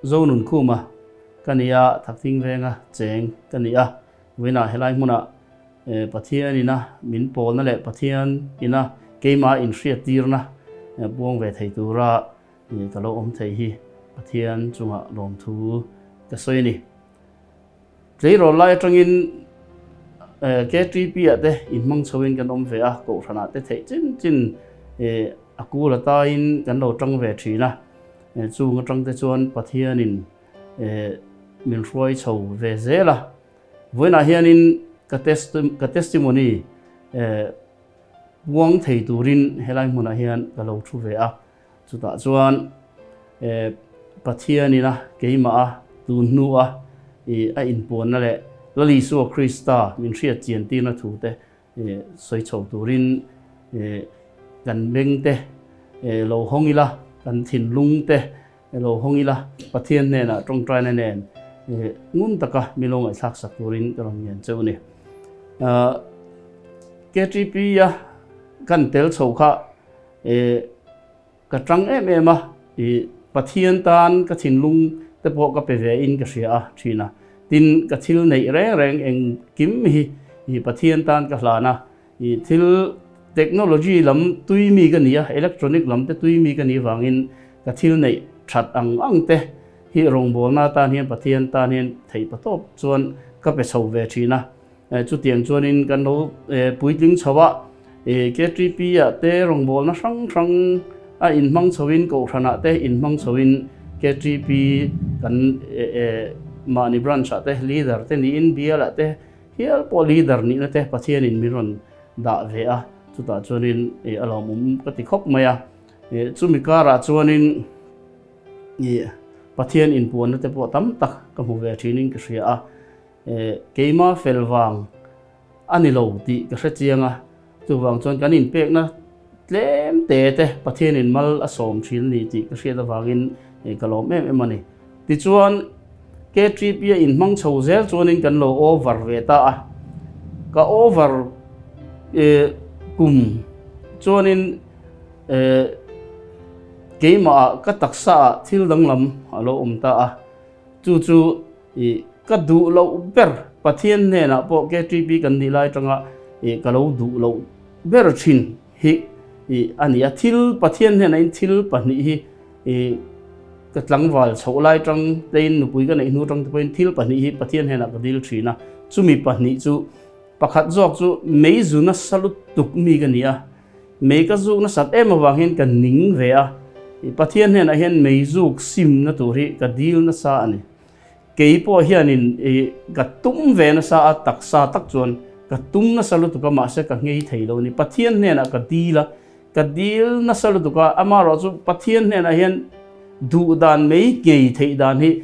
Zonunkhuma ka ni a, Thakthing venga cheng ka ni a. Vawiinah helai hmunah Pathian ina min pawlna leh Pathian ina keimah inhriattirna buang ve thei tura ka lo awm thei hi Pathian chungah lawmthu ka sawi a ni. Tleirawl lai atangin KTP ah te inhmang chhoin kan awm ve a, Kohhranah te theih chin chin a kul atain kan lo tang ve thin a, chung atang te chuan Pathianin min hruai chho ve zel a. Vawiinah hianin ka ka testimony puang thei turin helai hmunah hian ka lo thu ve a. Chutah chuan Pathianina keimah a tun hnua a inpuanna leh Lal Isua Krista min hriat chian tirna thu te sawi chho turin kan beng te lo hawng ila, kan thinlung te lo hawng ila, Pathian hnenah tawngtaina nen ngun taka mi lo ngaihthlak sak turin ka rawn ngen cheu a ni. KTP-a kan tel chho kha Ka tang em em a, i Pathian tan ka thinlung te pawh ka pe ve in ka hria a thin a. Tin, ka thil neih reng reng engkim hi i Pathian tan ka hlan a. I thil technology lam tui mi ka ni a, electronic lam te tui mi ka nih vangin ka thil neih that ang ang te hi rawngbawlna atan hian Pathian tan hian theih patawp chuan ka pe chho ve thin a. Chutiang chuanin kan lo puitling chho a, KTP ah te rawngbawlna hrang hrang a inhmang chhoin Kohhranah te inhmang chhoin KTP kan mahni branch ah te leader te niin bial ah te hial pawh leader nihna te Pathianin min rawn dah ve a, chutah chuanin a lawmawm ka ti khawp mai a. Chumi karah chuanin Pathian inpuanna te pawh tam tak ka hmu ve thinin ka hria a. Keima fel vang a ni lo tih ka hre chiang a, chuvang chuan kan inpekna tlem te te Pathianin mal a sawm thin a ni tih ka hriat avangin ka lawm em em a ni. Tichuan, KTP a inhmang chho zel chuanin kan lo over ve ta a, ka over kum chuanin keimahah ka taksaah thil danglam a lo awm ta a, chu chu I ka duh loh ber Pathian hnenah pawh KTP kan nih lai atanga i ka lo duh loh ber thin hi i a ni a. Thil Pathian hnenah in thil pahnih hi i ka tlangval chhoh lai atang tein nupui ka neih hnu atang te pawhin thil pahnih hi Pathian hnenah ka dil thin a. Chumi pahnih chu pakhat zawk chu mei zu nasa lutuk mi ka ni a. Mei ka zuk nasat em avang hian ka ning ve a. Pathian hnenah hian mei zuk simna tur hi ka dil nasa a ni. Kei pawh hianin ka tum ve nasa a, taksa tak chuan ka tum nasa lutuk a, mahse ka nghei thei lo a ni. Pathian hnenah ka dil a, ka dil nasa lutuk a, amaherawh chu Pathian hnenah hian duh dan mei nghei theih dan hi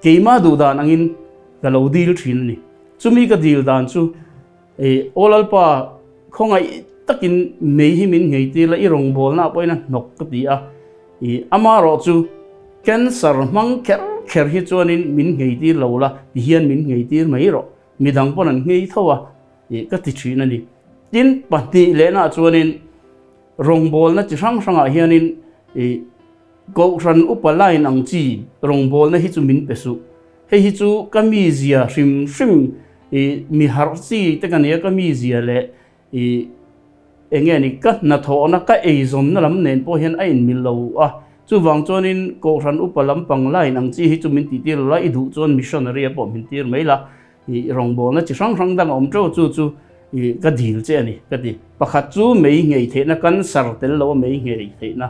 Keimah duh dan angin ka lo dil thin a ni. Chumi ka dil dan chu Aw Lalpa, khawngaih takin mei hi min nghei tir la, i rawngbawlna ah pawhin a hnawk ka ti a. Amaherawh chu cancer hmang kher kher hi chuanin min nghei tir lo la, ti hian min nghei tir mai rawh. Midang pawn an nghei tho a, ka ti thin a ni. Tin, pahnih lehnaah chuanin rawngbawlna chi hrang hrangah hianin Kohhran upa line ang chi rawngbawlna hi chu min pe suh. Hei hi chu ka mizia hrim hrim i mi harh chi te ka nia, ka mizia leh i eng nge ni ka hnathawhna ka eizawnna lam nen pawh hian a inmil lo a. Chuvang chuanin Kohhran upa lampang line ang chi hi chu min tihtir lo la, i duh chuan missionary a pawh min tir mai la. I rawngbawlna chi hrang hrang dang a awm teuh chu chu i ka dil che a ni ka ti. Pakhat chu mei nghei theihna cancer tel lo a mei nghei theihna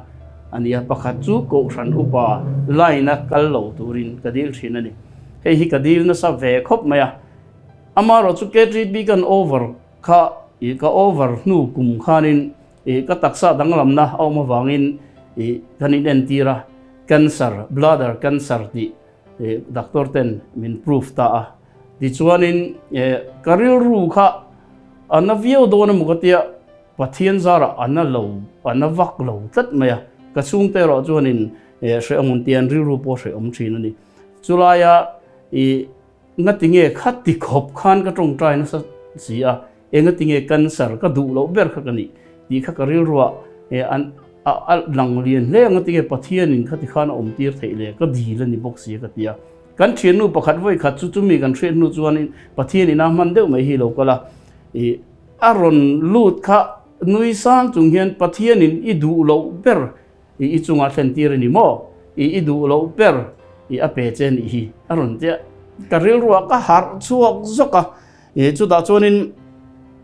a ni a, pakhat chu Kohhran upa line a kal lo turin ka dil thin a ni. Hei hi ka dil nasa ve khawp mai a. Amaherawh chu KTP kan over kha i ka over hnu kum khanin i ka taksa danglamna a awm avangin i kan inentir a, cancer, bladder cancer tih Doctor ten min proof ta a, tichuanin ka rilru kha a na viau dawn emaw ka tia, Pathian zarah a na lo, a na vak lo tlat mai a, ka chhungte erawh chuanin hrehawm an tia, an rilru pawh hrehawm thin a ni. Chulaia i ngatinge kha ti khawp khan ka tawngtai nasa si a, engatinge cancer ka duh loh ber kha ka nih tih kha ka rilruah an. A lang lian hle ang a tinge Pathianin khati khan a awm tir theih le ka dil a ni bawk si a ka ti a. Kan thiannu pakhat vawi khat chu chumi kan hriat hnu chuanin Pathianin a hman deuh mai hi lo kal a, ih a rawn lut kha nui sang chung hian Pathianin i duh loh ber ih i chungah thlen tir a ni maw? Ih i duh loh ber ih a pe che a nih hi a rawn ti a. Ka rilruah ka harh chhuak zawk a, ih chutah chuanin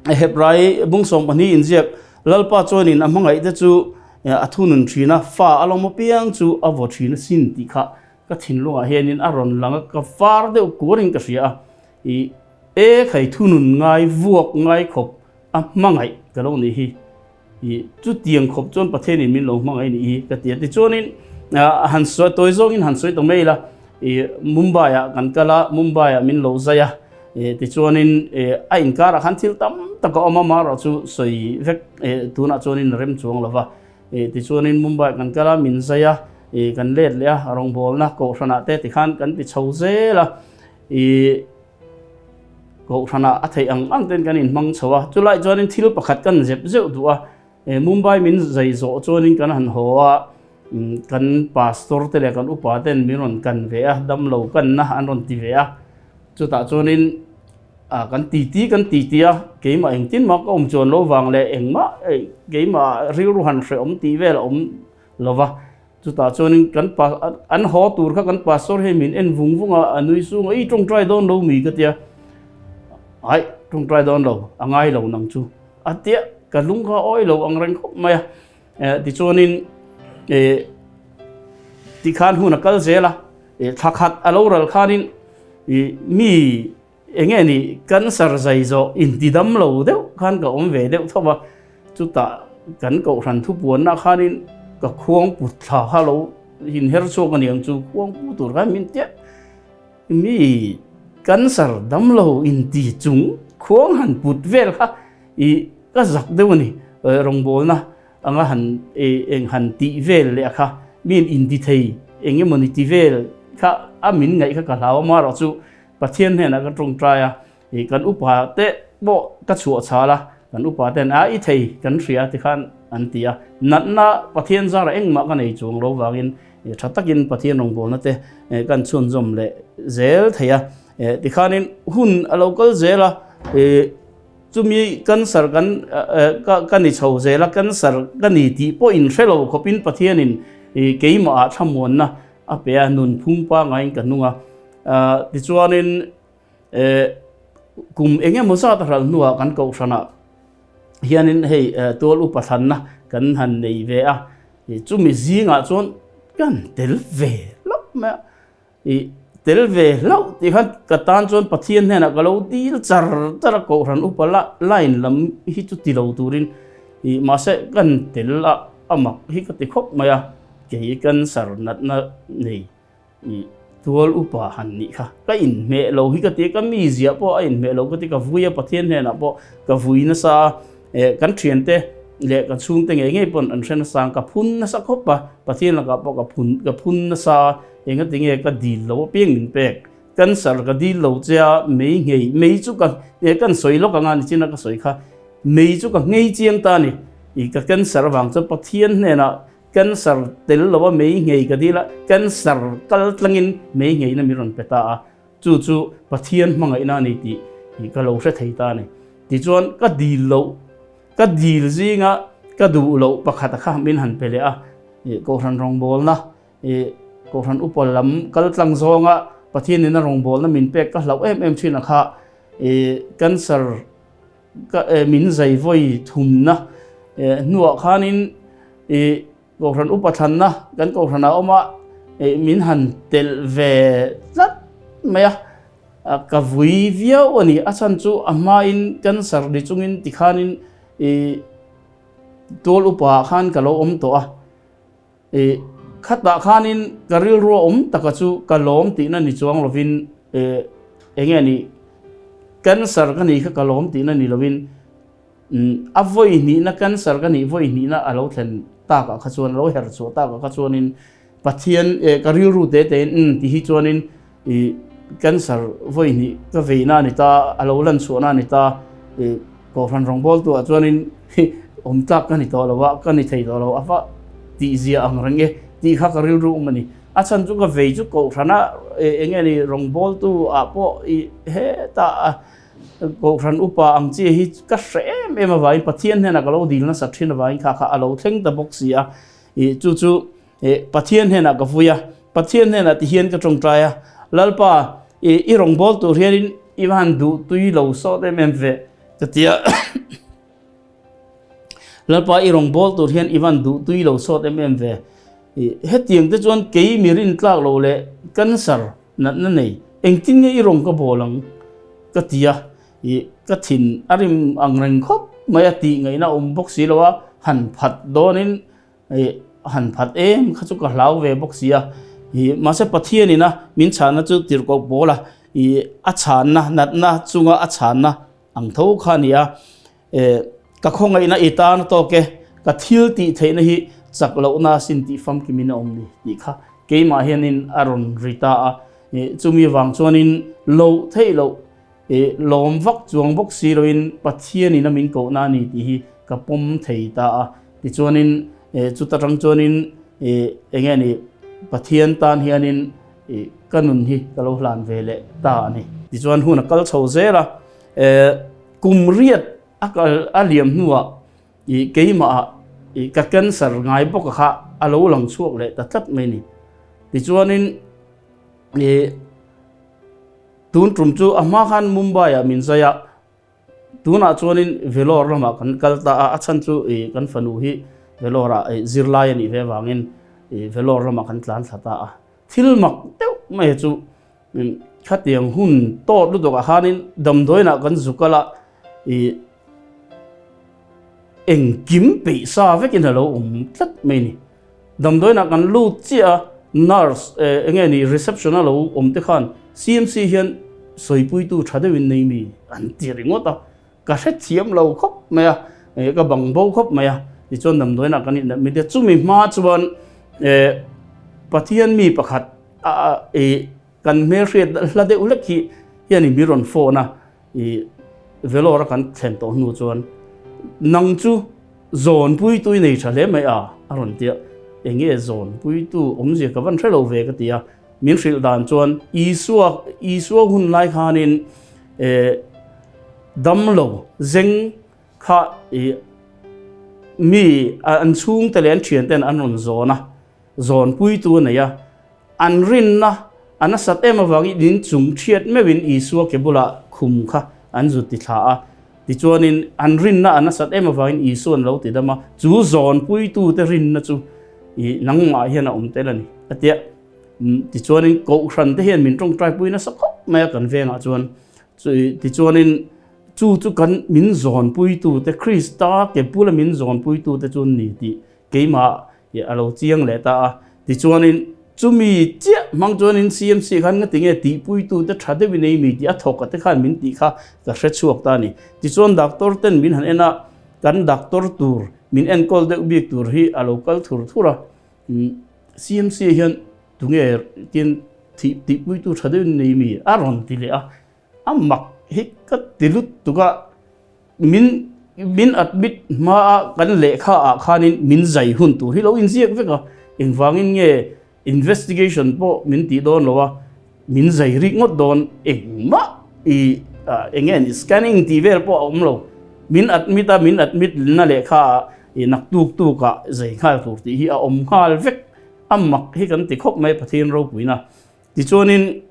Hebrai bung 12 inziak Lalpa chuanin a hmangaihte chu a thunun thin a, fa a lawm apiang chu a vaw thin asin tih kha ka thinlungah hianin a rawn lang a, ka var deuh kuarin ka hria a, i e khai thunun ngai vuak ngai khawp a hmangaih ka lo nih hi, i chutiang khawp chuan Pathianin min lo hmangaih nih hi ka ti a. Tichuanin han sawi tawi zawngin han sawi ta mai ila, i Mumbai-ah kan kal a, Mumbai-ah min lo zai a, tichuanin a inkarah khan thil tam tak a awm a, amaherawh chu sawi vek tunah chuanin a rem chuang lo va. Tichuanin Mumbai kan kal a, min zai a, kan let leh a, rawngbawlna kohhranah te tikhan kan ti chho zel a, kohhranah a theih ang ang ten kan inhmang chho a, chulai chuanin thil pakhat kan zep zeuh duh a, Mumbai min zai zawh chuanin kan han haw a, kan pastor te leh kan upa ten min rawn kan ve a, damlo kanna an rawn ti ve a, chutah chuanin A kan titi kan titi a, keimah engtin mah ka awm chuan lo vang leh engmah keimah rilru han hrehawm tih vel a awm lo va. Chutah chuanin kan pa an haw tur kha kan pastor hian min en vung vung a, a nui sung a, i tawngtai dawn lo mi ka tia. Aih, tawngtai dawn lo, a ngai lo nang chu a tia, ka lung kha awi lo ang reng khawp mai a. Tichuanin tikhan hun a kal zel a, thla khat a lo ral khanin mi Eng nge ni cancer zai zawh inti dam lo deuh khan ka awm ve deuh tho va, chutah kan kohhran thupuanna khanin ka khuang put thla kha lo inher chhuak a ni ang chu khuang pu tur khan min tia mi cancer dam lo inti chung khuang han put vel kha i ka zak deuh a ni rawngbawlna anga han eng han tih vel leh a kha miin inti thei eng emawni ti vel kha a min ngaih kha ka hlau a marawh chu Pathian hnenah ka tawngtai a, ih kan upa te pawh ka chhuah chhal a, kan upa ten a i thei kan hria ti khan an ti a, natna Pathian zarah engmah ka nei chuang lo vangin tha takin Pathian rawngbawlna te kan chhunzawm leh zel thei a, tikhanin hun a lo kal zel a, ih chumi cancer kan ka ni chho zel a, cancer ka ni tih pawh inhre lo khawpin Pathianin keimahah thlamuanna a pe a, nunphung pangaiin ka hnung a. Tichuanin kum eng emaw zat a hral hnuah kan kohhranah hianin hei tual upa thlanna kan han nei ve a, chumi zingah chuan kan tel ve hlauh mai a, ih tel ve hlauh tih khan ka tan chuan Pathian hnenah ka lo dil char char a, kohhran upa line lam hi chu ti lo turin ih mahse kan tel a, a mak hi ka ti khawp mai a, kei cancer natna nei. I tual upa han nih kha ka inhmeh lo hi ka ti a, ka mi ziah pawh a inhmeh lo ka ti, ka vui a Pathian hnenah pawh ka vui nasa a, eh kan thiante leh ka chhungte ngei ngei pawn an hre nasa ang, ka phun nasa khawp a, Pathian lakah pawh ka phun ka phun nasa a, engati nge ka dil lo apiang min pek, cancer ka dil lo che a, mei nghei mei chu ka eh kan sawi lawk anga nichina ka sawi kha, mei chu ka nghei chiang ta a ni, i ka cancer avang chuan Pathian hnenah Cancer tel lo a mei nghei ka dil a, cancer kal tlangin mei ngheina min rawn pe ta a, chu chu Pathian hmangaihna a ni tih ka lo hre thei ta a ni. Tichuan ka dil loh, ka dil zinga ka duh loh pakhat a kha min han pe leh a, Kohhran rawngbawlna, Kohhran upa lam kal tlang zawnga Pathianin a rawngbawlna min pek ka hlauh em em thin a kha, cancer Ka min zai vawi thumna hnuah khanin i Kohhran upa thlanna kan Kohhranah awm a, min han telh ve tlat mai a, ka vui viau a ni. A chhan chu a hmain cancer ni chungin tikhanin i tual upaah khan ka lo awm tawh a. I khatah khanin ka rilru a awm taka chu ka lawm tihna ni chuang lovin eng nge ni cancer ka nih kha ka lawm tihna ni lovin a vawi hnihna cancer ka nih vawi hnihna a lo thlen takah kha chuan a lo her chhuah takah kha chuanin Pathian ka rilru te tein umm ti hi chuanin i cancer vawi hnih ka veina a ni ta a lo lan chhuahna a ni ta i kohhran rawngbawltu ah chuanin awm tlak ka ni tawh lo a ka ni thei tawh lo a va. tih zia ang reng e tih kha ka rilru awm a ni. A chhan chu ka vei chu kohhrana eng nge ni rawngbawltu ah pawh i hetah kohhran upa ang chi hi ka hre em em avangin Pathian hnenah ka lo dil nasa thin avangin kha kha a lo thleng ta bawk si a. I chu chu Pathian hnenah ka vui a, Pathian hnenah ti hian ka tawngtai a, Lalpa i i rawngbâwl tur hianin i va han duh tui lo sawt em em ve ka ti a. Lalpa i rawngbâwl tur hian i van duh tui lo sawt em em ve. I hetiang te chuan kei mi rintlak lo leh cancer natna nei engtin nge i rawng ka bawl ang ka ti a. I ka thin a rim ang reng khawp mai a tih ngaihna awm bawk si lo a, han phat dawnin i han phat em kha chu ka hlau ve bawk si a. I mahse Pathianin a min chhanna chu tirhkoh pawl a, i a chhanna natna chunga a chhanna ang tho kha a ni a. E ka khawngaihna i tan a tawk e, ka thil tih theihna hi chak lohna sin tih famkimin a awm ni tih kha keimah hianin a rawn ri ta a. I chumi vang chuanin loh theih loh I lawm vak chuang bawk si loin Pathianin a min kohna a ni tih hi ka pawm thei ta a. Tichuanin chuta tang chuanin eng nge ni Pathian tan hianin ka nun hi ka lo hlan ve leh ta a ni. Tichuan hun a kal chho zel a, kum riat a kal a liam hnuah keimahah ka cancer ngai bawk a kha a lo lang chhuak leh ta tlat mai a ni. Tichuanin Tun tum chu a hma khan Mumbai ah min zai a, tunah chuanin Vellore lamah kan kal ta a, a chhan chu ih kan fanu hi Vellore ah ih zirlai a nih ve avangin ih Vellore lamah kan tlan thla ta a. Thil mak deuh mai chu khatiang hun tawt lutuk ah khanin damdawiinah kan zu kal a, ih engkim peih sa vekin a lo awm tlat mai a ni. Damdawiinah kan lut chiah a, nurse eh eng nge ni reception a lo awm te khan CMC hian sawipuitu tha deuhin nei mi an ti ringawt a, ka hrethiam lo khawp mai a, eh ka bang bo khawp mai a, tichuan damdawiinah kan inah mi te chumi hma chuan eh Pathian mi pakhat a eh kan hmelhriat hla deuh hlek hi hianin min rawn phone a, I Vellore a kan thlen tawh hnu chuan nang chu zawnpuitu i nei tha hle mai a a rawn ti a, eng nge zawnpuitu awmzia ka van hre lo ve ka ti a, min hrilh dan chuan Isua Isua hun lai khanin eh damlo zeng kha i mi an chhungte leh an thianten an rawn zawn a, zawnpuitu a nei a. An rinna a nasat em avangin in chung thiat meuhin Isua ke bulah khum kha an zut ti thla a. Tichuanin an rinna a nasat em avangin Isua an lo ti dam a, chu zawnpuitute rinna chu i nangmah hian a awm tel a ni, a ti a. Tichuanin Kohhran te hian min tawngtaipui nasa khawp mai a kan vengah chuan. Tichuanin chu chu kan min zawnpuitute, Krista ke bula min zawnpuitute chu an ni tih keimah I a lo chiang leh ta a. Tichuanin chumi chiah hmang chuanin CMC khan nga tinge tihpuitute tha deuhin ei mi tih a thawk a te khan min tih kha ka hre chhuak ta a ni. Tichuan doctor ten min han en a, kan doctor tur min enkawl deuh bik tur hi a lo kal thur thur a. CMC hian tunge tin tihpuitu tha deuhin ei mi a rawn ti leh a. A mak hi ka ti lut tuk a, min min admit hma a kan lehkha ah khanin min zai hun tur hi lo inziak vek a, engvangin nge investigation pawh min tih dawn lo a, min zai rik ngawt dawn engmah i eng nge ni scanning tih vel pawh a awm lo, min admit a min admit na lehkha ah i naktuk tuk ah zai nghal tur tih hi a awm nghal vek, a mak hi kan ti khawp mai Pathian ropuina. Tichuanin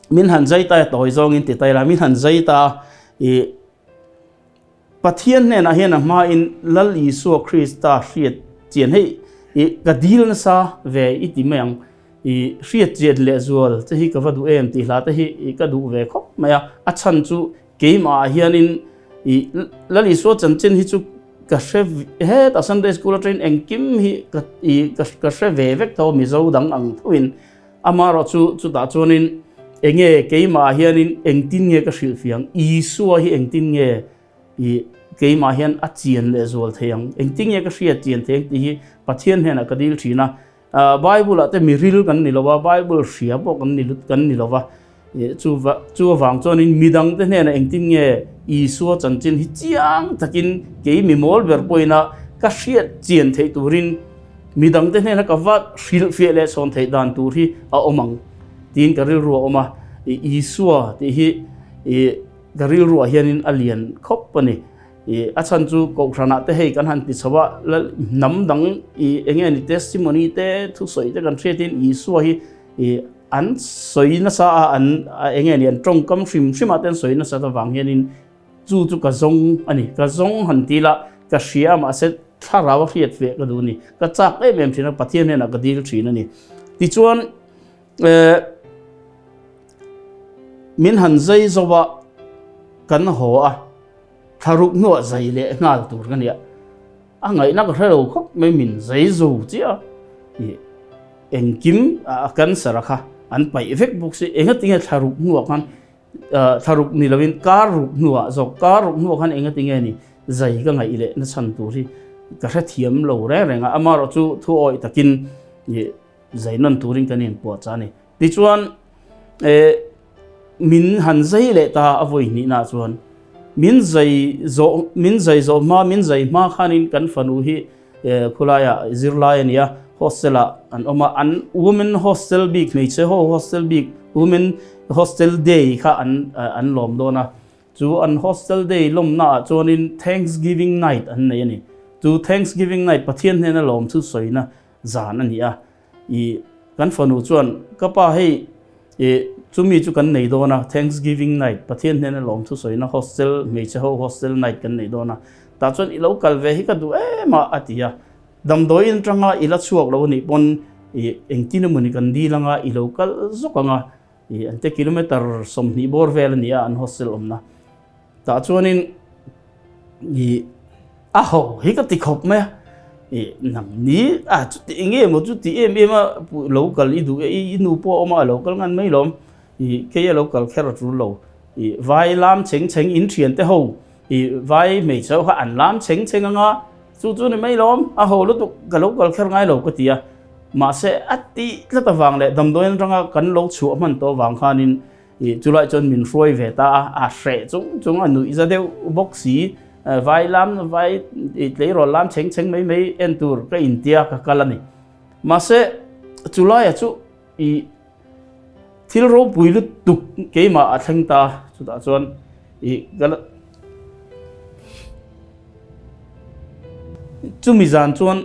min han zai ta e tawi zawngin ti ta ila min han zai ta i Pathian hnenah hian a hmain Lal Isua Krista hriat chian hei i ka dil nasa ve i ti mai ang i hriat chian leh zual che hi ka va duh em tih hla te hi i ka duh ve khawp mai a a chhan chu keimah ah hianin i Lal Isua chanchin hi chu ka hre hetah Sunday school atangin engkim hi ka i ka hre ve vek tho Mizo dang ang thoin Amaherawh chu chutah chuanin enge keimah hianin engtin nge ka hrilhfiah ang, Isua hi engtin nge i keimah hian a chian leh zual thei ang, engtin nge ka hriat chian thei ang tih hi Pathian hnenah ka dil thin a. Bible ah te miril kan ni lo va, Bible hria pawh kan ni kan ni lo va, chu chu avang chuanin midang te hnenah engtin nge Isua chanchin hi chiang takin kei mi mawl ber pawhin a ka hriat chian theih turin. Midangte hnena ka va hrilhfiah leh chhawn theih dan tur hi a awm ang tiin ka rilru a awm a. Isua tih hi ka rilruah hianin a lian khawp a ni. A chhan chu Kohhranah te hei kan han ti chho a, hnam dang eng nge ni testimony te thusawi te kan hriatin Isua hi an sawi nasa a, an eng nge ni an tawngkam hrim hrimah te an sawi nasat avang hianin Chu chu ka zawng a ni. Ka zawng han ti la, ka hria a mahse thlarau a hriat ve ka duh a ni. Ka chak em em thin a, Pathian hnenah ka dil thin a ni. Tichuan eh min han zai zo a, kan haw a, thlaruk hnuah zai leh nghal tur ka nia. A ngaihna ka hre lo khawp mai min zai zo chiah a, ih engkim a cancer a kha an paih vek bawk si. Engatinge thlaruk hnuah khan Thlaruk ni loin kar ruk hnuah zawk, kar ruk hnuah khan enga tinge ni zai ka ngaih leh na chhan tur hi ka hrethiam lo reng reng a, amaherawh chu thu awih takin zai nawn turin kan inpuah chah a ni. Tichuan min han zai leh ta a vawi hnihnaah chuan min zai zawh min zai zawh hma min zai hma khanin kan fanu hi Khulaiah zirlai a ni a, hostel-ah an awm a, an women hostel bik, hmeichhe ho hostel bik, women hostel day kha an an lawm dawn a. Chu an hostel day lawmnaah chuanin Thanksgiving night an nei a ni. Chu Thanksgiving night Pathian hnena lawm chu sawina zan a ni a. I kan fanu chuan, Ka pa hei i chumi chu kan nei dawn a, Thanksgiving night, Pathian hnena lawm thusawina hostel, hmeichhe ho hostel night kan nei dawn a, tah chuan i lo kal ve hi ka duh em a, a ti a. Damdawiin atanga i la chhuak lo anih pawn i engtin emawni kan dil anga i lo kal zawk ang a, i an te kilometer 20 bawr vel a ni a an hostel awmna. Tah chuanin i a ho hi ka ti khawp mai a, i nang ni a chuti eng nge maw chuti em em a lo kal i duh e i nu pawh a awm a a lo kal ngan mai lawm i kei a lo kal kher a tul lo i vai lam chheng chheng in thian te ho i vai hmeichhe ho kha an lam chheng chheng anga chu chu ni mai lawm a ho lutuk ka lo kal kher ngai lo ka ti a mahse a tih tlat avang leh damdawiin atanga kan lo chhuah hman tawh avang khanin Ih, chulai chuan min hruai ve ta a, a hreh chung chung a nuih za deuh bawk si. Vai lam, vai tleirawl lam chheng chheng mai mai en tur ka intia ka kal a ni. Mahse, chulaia chu ih, thil ropui lutuk keimah a thleng ta a, chutah chuan ih, ka la. Chumi zan chuan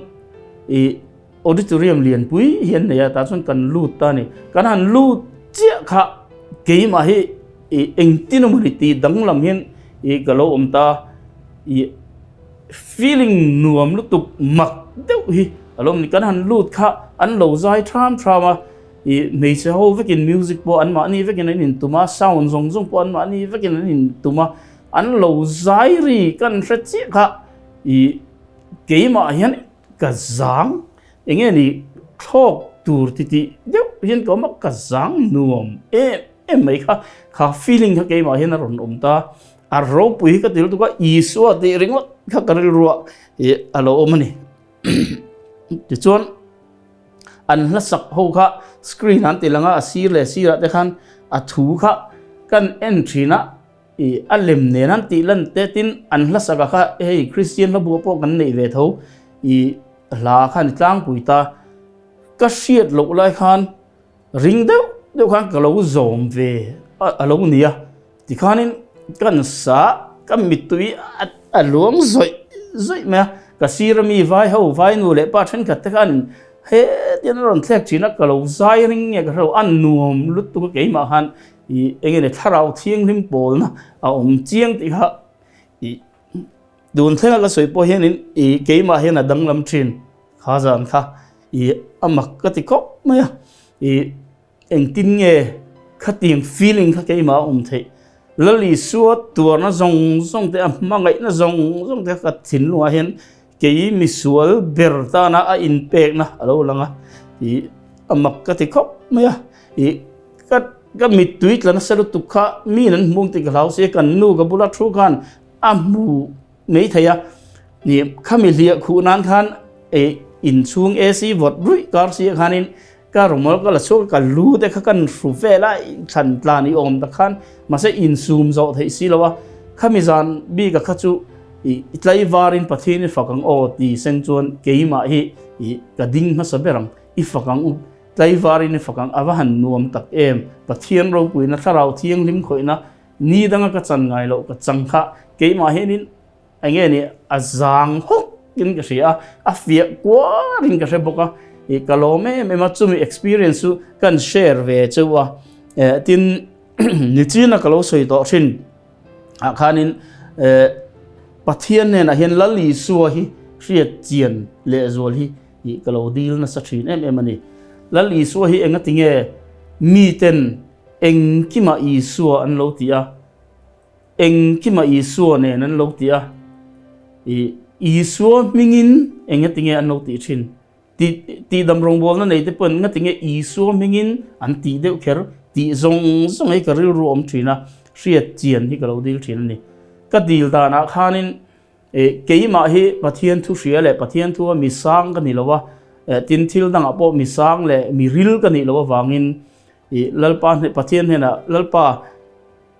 ih. Auditorium lianpui hi an nei a, tah chuan kan lut ta a ni. Kan han lut chiah kha keimah hi ih engtin emaw ni tih danglam hian ih ka lo awm ta a, ih feeling nuam lutuk mak deuh hi a lo awm a ni. Kan han lut kha an lo zai tham tham a, ih hmeichhe ho vekin music pawh anmahni vekin an intum a, sound zawng zawng pawh anmahni vekin an intum a, an lo zai ri kan hre chiah kha ih keimah hian Ka zang eng nge ni thlawk tur ti tih deuh hian ka awm a, ka zang nuam em em mai kha, kha feeling kha keimah hian a rawn awm ta, a ropui hi ka ti lutuk a, Isua tih ringawt kha ka rilruah ih a lo awm a ni. Tichuan an hla sak ho kha screen an ti lang a, a sir leh sirah te khan a thu kha kan en thin a, I a lem nen an tih lan te tin an hla saka kha hei Kristian hla buah pawh kan neih ve tho i hla kha ni tlangpui ta ka hriat loh lai khan ring deuh deuh khan ka lo zawm ve a lo ni a tikhanin kan sa ka mittui a luang zawih zawih mai a ka sir ami vai ho vai nu leh pa thenkhat te khanin hetiang a rawn thlek thin a ka lo zai ring nge ka hre lo a nuam lutuk a keimah khan I eng nge thlarau thianghlim pawlna a awm chiang tih kha i tun thlenga ka sawi pawh hianin i keimah hian a danglam thin kha zan kha i a mak ka ti khawp mai a i engtin nge khatiang feeling kha keimah a awm theih Lal Isua tuarna zawng zawng te a hmangaihna zawng zawng te ka thinlungah hian kei misual ber tana a inpekna a lo lang a i a mak ka ti khawp mai a i Ka ka mittui tla nasa lutuk kha mi an hmu ang tih ka hlau si a, kan nu ka bula thu khan a hmu mai thei a, ni khami hliah khuh nan khan eh inchhung AC vawt ruih kar si ah khanin ka rumal ka la chhuak a, ka lu te kha kan hru vel a, thlan tlan i awm tak khan mahse insum zawh theih si lo a, khami zan bik a kha chu. I tlaivarin Pathian i fak ang aw ti seng chuan keimah hi i ka ding hmasa ber ang, i fak ang u, tlaivarin i fak ang, a va han nuam tak em, Pathian ropuina thlarau thianghlim khawihna ni danga ka chan ngai loh ka chang kha keimah hianin eng nge ni a zang hawk in ka hria a, a fiah kuarin ka hre bawk a, i ka lawm em em a, chumi experience chu kan share ve cheu a, tin nichina ka lo sawi tawh thin. Ah khanin Pathian hnenah hian Lal Isua hi hriat chian lehzual hi ih ka lo dil nasa thin em em a ni. Lal Isua hi enga tinge miten engkimah Isua an lo ti a, engkimah Isua nen an lo ti a, ih Isua hmingin enga tinge an lo tih thin. Tihdam rawngbawlna nei te pawhin nga tinge Isua hmingin an tih deuh kher tih zawng zawng hi ka rilru awm thin a, hriat chian hi ka lo dil thin a ni. Ka dil danah khanin keimah hi Pathian thu hria leh Pathian thua mi sang ka ni lo a, tin thil dangah pawh mi sang leh mi ril ka nih loh avangin Lalpa Pathian hnenah Lalpa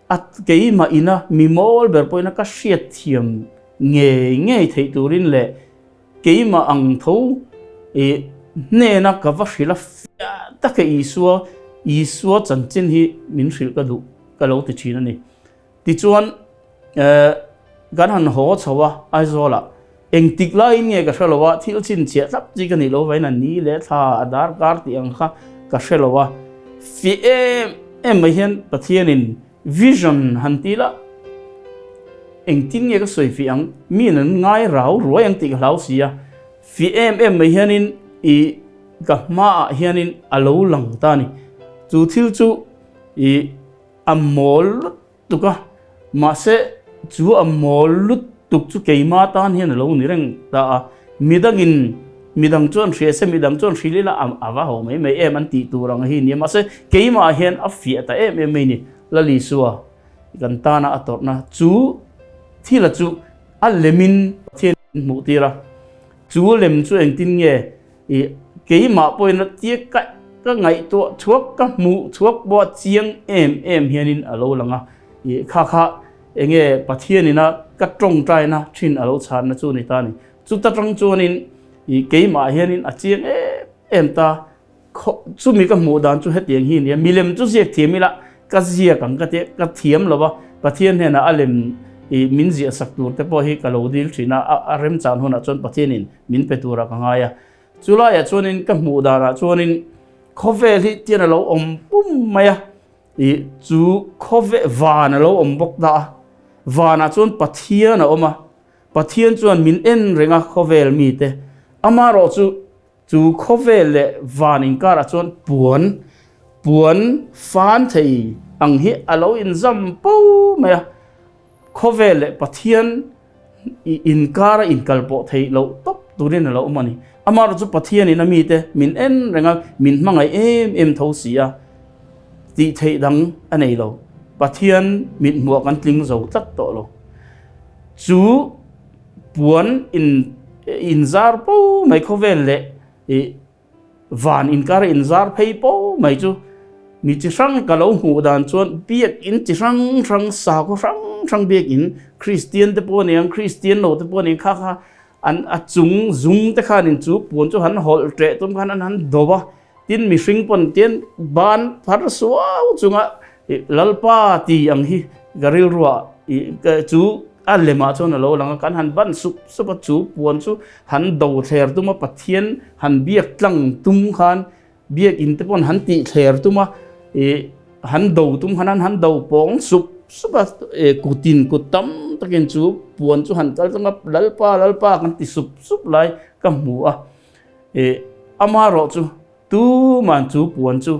a keimah ina mi mawl ber pawhin a ka hriat thiam ngei ngei theih turin leh Keimah ang tho i hnena ka va hrilh a fiah taka Isua, Isua chanchin hi min hrilh ka duh ka lo ti thin a ni. Tichuan kan han haw chho a Aizawlah engtik laiin nge ka hre lo a, thil chhinchhiah thlap chi ka nih lo vain a ni leh thla a darkar tih ang kha ka hre lo a. Fiah em em mai hian Pathianin Vision han ti la, engtin nge ka sawi fih ang, mi an ngai rau ruai ang tih ka hlau si a, fih em em mai hianin i ka hmaah hianin a lo lang ta a ni. Chu thil chu i a mawl lutuk a, mahse chu a mawl lutuk chu keima tan hian a lo ni reng ta a, midangin midang chuan hria se midang chuan hrilh ila a va ho mai mai em an tih tur ang hi nia mahse keimah hian a fiah ta em em mai ni Lal Isua kan tana a tawrhna chu thila chu a lemin Pathian in hmuh tir a chu lem chu engtin nge i keimah pawhin a tia ka ka ngaihtuah chhuak ka hmuh chhuak pawh a chiang em em hianin a lo lang a i kha kha enge Pathian ina ka tawngtaina thin a lo chhanna chu ni ta ni. Chuta tang chuanin i keimah hianin a chiang em em ta, chumi ka hmuh dan chu hetiang hi nia, milem chu ziak thiam ila ka ziak ang ka tia, ka thiam lo va, Pathian hnenah a lem i min ziah sak tur te pawh hi ka lo dil thin a, a remchan hunah chuan Pathianin min pe turah ka ngai a. Chulaiah chuanin ka hmuh danah chuanin khawvel hi tian a lo awm pum mai a, i chu khawvel van a lo awm bawk ta a, vanah chuan Pathian a awm a, Pathian chuan min en reng a khawvel mite, amaherawh chu chu khawvel leh van inkarah chuan puan puan fan thei ang hi a lo inzam po mai a, khawvel leh Pathian inkara inkalpawh theih loh tawp turin a lo awm a ni. Amaherawh chu Pathianin a mite min en reng a, min hmangaih em em tho si a, tih theih dang a nei lo. Pathian mithmuah kan tling zo tlat tawh lo. Chu puan in inzar po mai khawvel leh ih van inkar a inzar phei po mai chu mi chi hrang ka lo hmuh dan chuan biakin chi hrang hrang sakhaw hrang hrang biakin Kristian te pawh a ni ang Kristian lo te pawh a ni ang kha kha an a chung zum te khanin chu puan chu han hawlh ṭeh tum khan an han do a. Tin mihring pawn tian ban phar suau chunga Lalpa ti ang hi ka rilruah chu a lemah chuan a lo lang a, kan han ban sup sup a, chu puan chu han do thler tum a, Pathian han biak tlang tum khan biakin te pawn han tih thler tum a, han do tum khan han do pawng sup sup a, kutin kut tam takin chu puan chu han kal tlang a, Lalpa Lalpa kan ti sup sup lai ka hmu a. I amaherawh chu tuman chu puan chu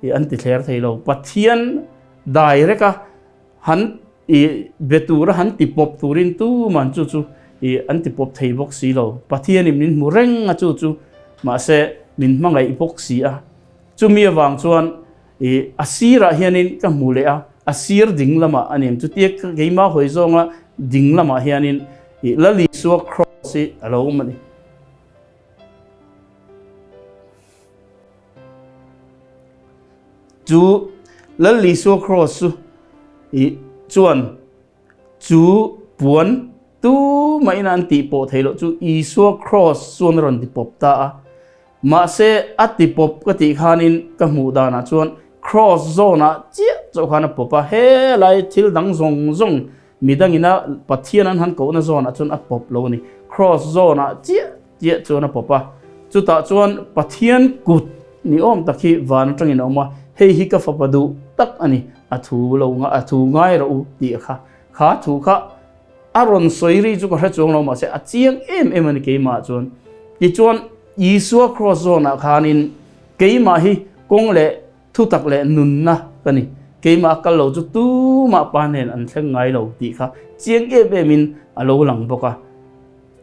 i an ti thler thei lo. Pathian direct a han i be tura han ti pawp turin tuman chu chu i an ti pawp thei bawk si lo. Pathianin min hmu reng a chu chu mahse min hmangaih bawk si a. Chumi avang chuan i a sirah hianin ka hmu leh a, a sir ding lamah a ni ang. Chutia keimah hawi zawnga ding lamah hianin i Lal Isua Kraws hi a lo awm a ni. Chu Lal Isua Kraws chu i chuan chu puan Tumah ina an tih pawh theih loh chu Isua Kraws chuan a rawn ti pawp ta a. Mahse, a ti pawp ka tih khanin ka hmuh danah chuan Kraws zawnah chiah chauh khan a pawp a, helai thil dang zawng zawng midangina Pathian an han kohna zawnah chuan a pawp lo a ni. Kraws zawnah chiah chiah chuan a pawp a. Chutah chuan Pathian kut ni awm tak hi van atangin a awm a, hei hi ka fapa duh tak a ni, a thu lo a thu ngai rawh u tih a kha. Kha thu kha a rawn sawi ri chu ka hre chuang lo mahse a chiang em em a ni keimah chuan. Tichuan Isua Kraws zawnah khanin keimah hi kawng leh thutak leh nunna ka ni, keimah kal lo chu tumah pa hnen an thleng ngai lo tih kha chiang em emin a lo lang bawk a.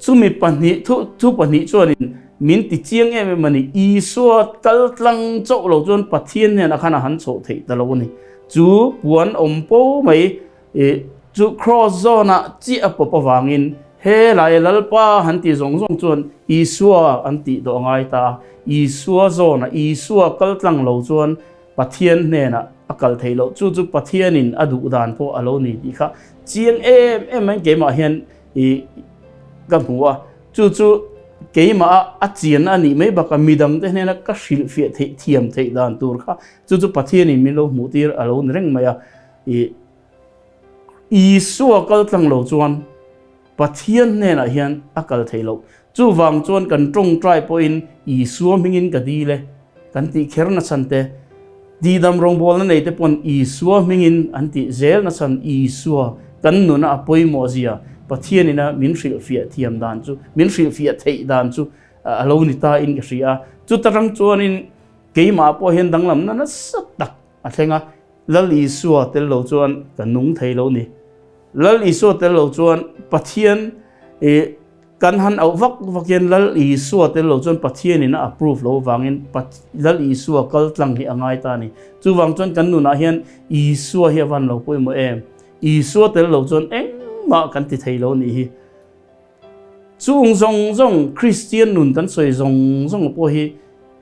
Chumi pahnih thu thu pahnih chuanin min ti chiang em em a ni. Isua kal tlang chauh lo chuan Pathian hnenah khan a han chhoh theih ta lo a ni. Chu puan awm po mai ih chu Kraws zawnah chiah a pawp avangin he lai Lalpa han ti zawng zawng chuan Isua an tih dawh a ngai ta a. Isua zawnah Isua kal tlang lo chuan Pathian hnenah a kal theih loh. Chu chu Pathianin a duh dan pawh a lo ni tih kha chiang em em mai keimah hian I ka hmu a, chu chu keimah a chian a nih mai bakah midangte hnena ka hrilhfiah theih thiam theih dan tur kha chu chu Pathianin min lo hmuh tir a lo ni reng mai a. I Isua kal tlang lo chuan Pathian hnenah hian a kal theih loh. Chuvang chuan kan tawngtai pawhin Isua hmingin ka dil e kan tih kher nachhan te, Tihdam rawngbawlna nei te pawn Isua hmingin an tih zel nachhan Isua kan nuna a pawimawh zia Pathianina min hrilhfiah thiam dan chu, min hrilhfiah theih dan chu a lo ni ta in ka hria a. Chuta rang chuanin keimah pawh hian danglamna nasa tak a thleng a, Lal Isua tel lo chuan ka nung thei lo ni. Lal Isua tel lo chuan Pathian i Kan han auh vak vak hian Lal Isua tel lo chuan Pathianin a approve lo avangin Lal Isua kal tlang hi a ngai ta a ni. Chuvang chuan kan nunah hian Isua hi a van lo pawimawh em? Isua tel lo chuan engmah kan ti thei lo nih hi. Chung zawng zawng Kristian nun kan sawi zawng zawng pawh hi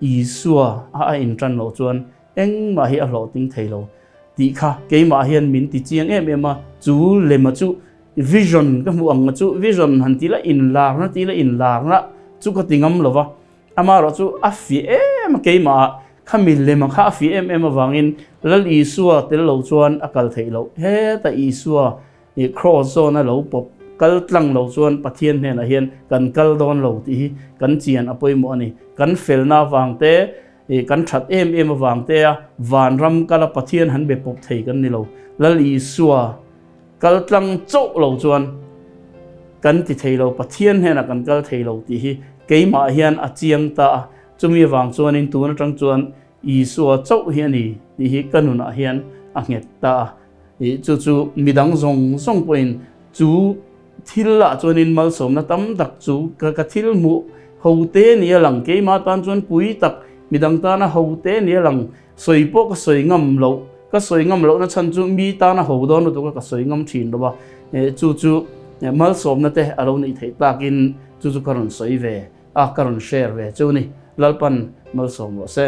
Isua a a intan loh chuan engmah hi a hlawhtling thei lo tih kha keimah hian min ti chiang em em a. Chu lema chu Vision ka hmuh ang chu vision han ti la inlarna ti la inlarna chu ka ti ngam lo va, amaherawh chu a fiah em a keimah ah khami lema kha a fiah em em avangin Lal Isua tel lo chuan a kal theih loh. Heta Isua ih cross zawn a lo pawp kal tlang lo chuan Pathian hnenah hian kan kal dawn lo tih hi kan chian a pawimawh a ni. Kan felna avang te ih kan that em em avang te a vanram kala Pathian han be pawp thei kan ni lo. Lal Isua. Kal tlang chauh lo chuan kan ti thei lo, Pathian hnenah kan kal thei lo tih hi keimah hian a chiang ta a, chumi avang chuanin tun atang chuan Isua chauh hi a ni tih hi ka nunah hian a nghet ta a, ih chu chu midang zawng zawng pawhin chu thil ah chuanin malsawmna tam tak chu ka ka thil hmuh ho te nia lang keimah tan chuan pui tak midang tana ho te nia lang Sawi pawh ka sawi ngam loh, ka sawi ngam lohna chhan chu mi tana ho dawn lutuk a ka sawi ngam thin lo a, chu chu malsawmna te a lo neih theih takin chu chu ka rawn sawi ve a, ka rawn share ve chu ni. Lalpan malsawm rawh se.